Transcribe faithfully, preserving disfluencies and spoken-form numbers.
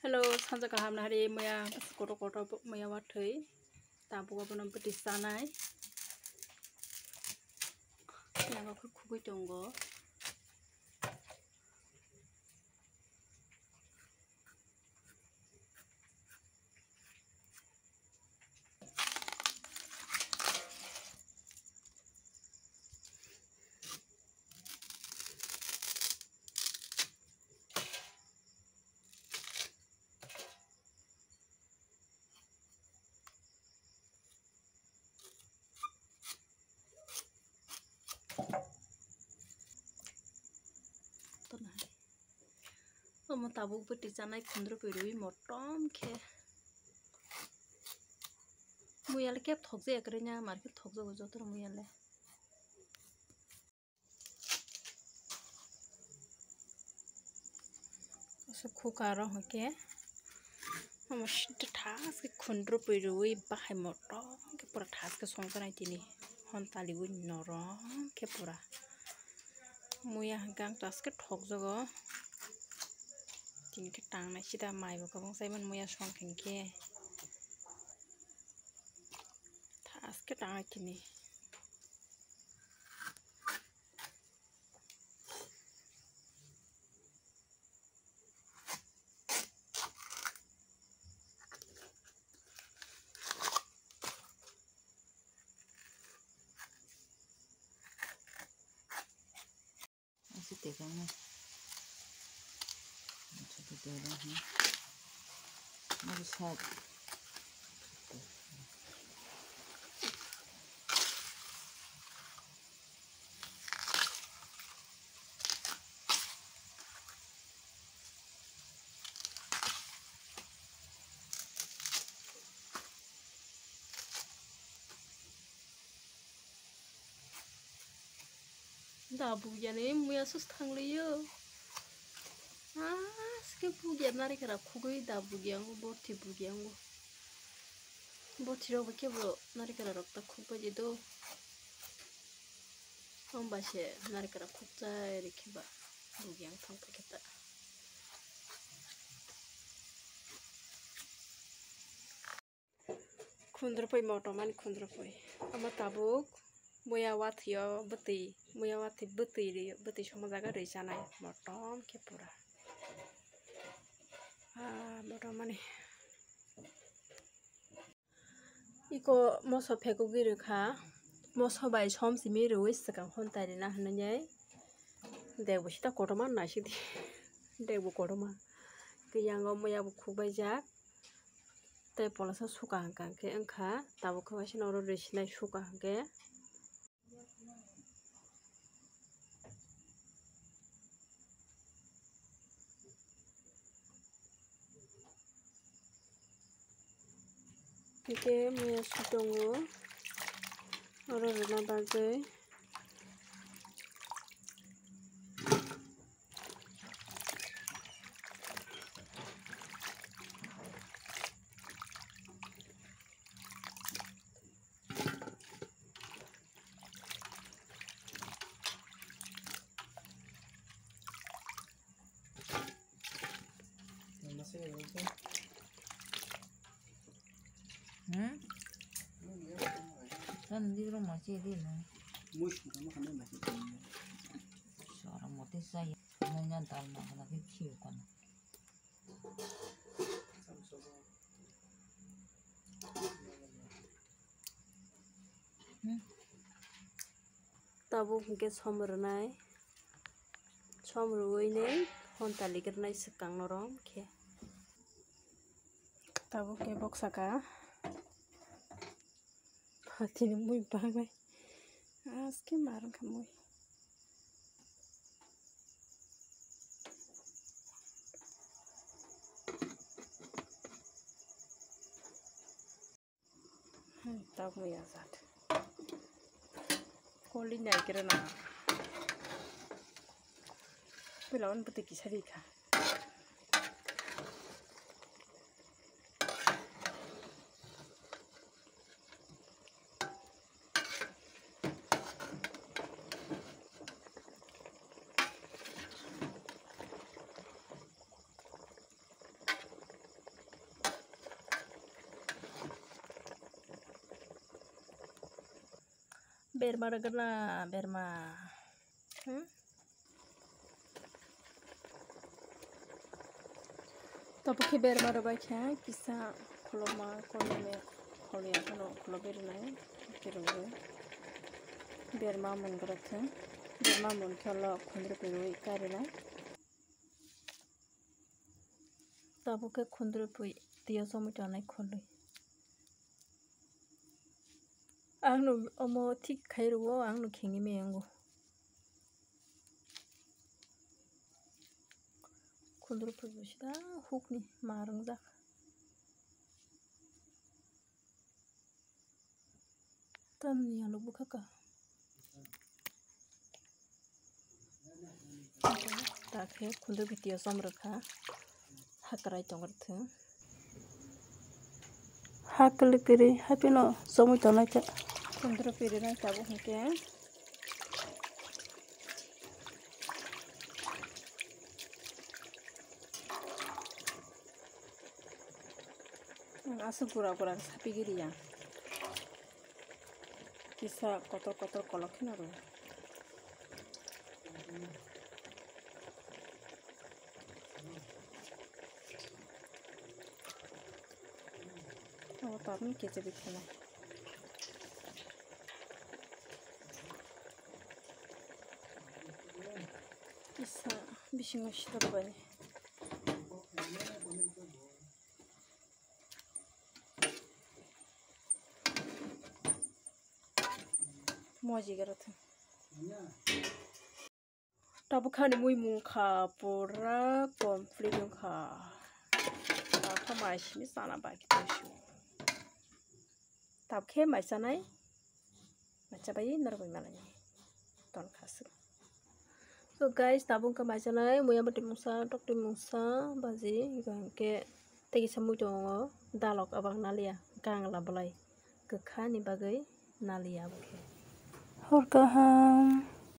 Hello, sanja kaham nahari, muya kotor kotor muya wathwi. Tabuk abono bwtwi chanai. Yago khe khugui tongo. Omo tabuk bwtwi chanai khundrupui rwi motom khe. Muyale kep thokjaya kwrwini, mar khe thokjago jotono muyale. Aswk khuka oro hwnkhe omo sita thaske khundrupui rwi bahai motom khe pura thaske songjaknai tini, hontaliwi norom khe pura. Muya hwnkhe ang thaske thokjago, tini khe tangnai sita maibo kwbang chaimani muya songkha hinkhe. Thaske tangnai tini. Ase tekang na. Ase tekang na. Ase side. Da bugya ni muya sus thang liyo. Aske bugya narikara khugui da bugya ngo, borthi bugya ngo. Borthi rok bai kebo narikara rok ta khugbai di do. Hom bai se narikara khugchai rikhe ba bugya thang paikhe ta. Khundrupui motom ani khundrupui. Omo tabuk muya wathwio bwtwi, muya wathwi bwtwi ri, bwtwi songma jaga rwi chanai motom khe pura. Ah, motom ani. Iko moso phekugwi rwkha, moso bai som simi rwi swkang hwn tairina hwnwi. Dek bo sita kotorma naisidi, dek bo kotorma. Kiyangw muya bo khukbaijak. Tei polasa suka hwnkha hwnkhe wngkha, tabuk khe waisa norok rwi sinai suka hwnkhe. Hwnkhe muya su tongo, oro rwna bagwi. Hmm? Kan di rumah sih di no. Sara mati saya. Nanya dal na kena kecil kan. Hmm. Tabuk hwnkhe som rwnai, som rwui nai hon talik rwnai swkang norok khe. Tabuk khe bok saka. Tini mui bangnai. Aske mar wngkha mui. Hmm, tak mui ajat. Koli nai kira na. Pila on pati kisari kha. Berma rwgwla, berma. Hmm? Tabuk khe berma rwbai kha, kisa khuluma, khulumi, khulya phano khulo berinai, khe rwgwi. Berma mun gwrwk thung, berma mun khe ulo khundruk rwgwi karinai. Tabuk khe khundruk pui twiyo chomwi tongnai khulwi. Ang no omo thik khai rwo, ang no khengwi maya wngo. Khundruk pui bo sida huk ni ma rwngjak. Tamni alok bwkha ka. Ta khe khundruk pui twiyo chom rwkha. Hakrai tong rwthwng. Ha kwlwi kwrwi haphino chomwi tongnai khe. Khundruk pui rwnai tabuk hinkhe. Aswk gura gura khe sapigiri yang. Kisa kotor kotor kolok kheno rw. O tabuk keche bithela. Kisa bisingo sitokbani. Moji garo thung. Tabuk khani mui mung kha pura complete wng kha. Tabuk kha mai simi sana baki tong si. Tabuk khe mai chanai. Macha bai norok bai malai ton khaswk. So guys, tabuk wngkha mai chanai, muya bwtwi mungsa, toktwi mungsa, baji, hingkha hinkhe tei kisa mui tongo, dalok abang naliya, kangla bolai, kwkha ni bagwi naliya abokhe. Hor kaham.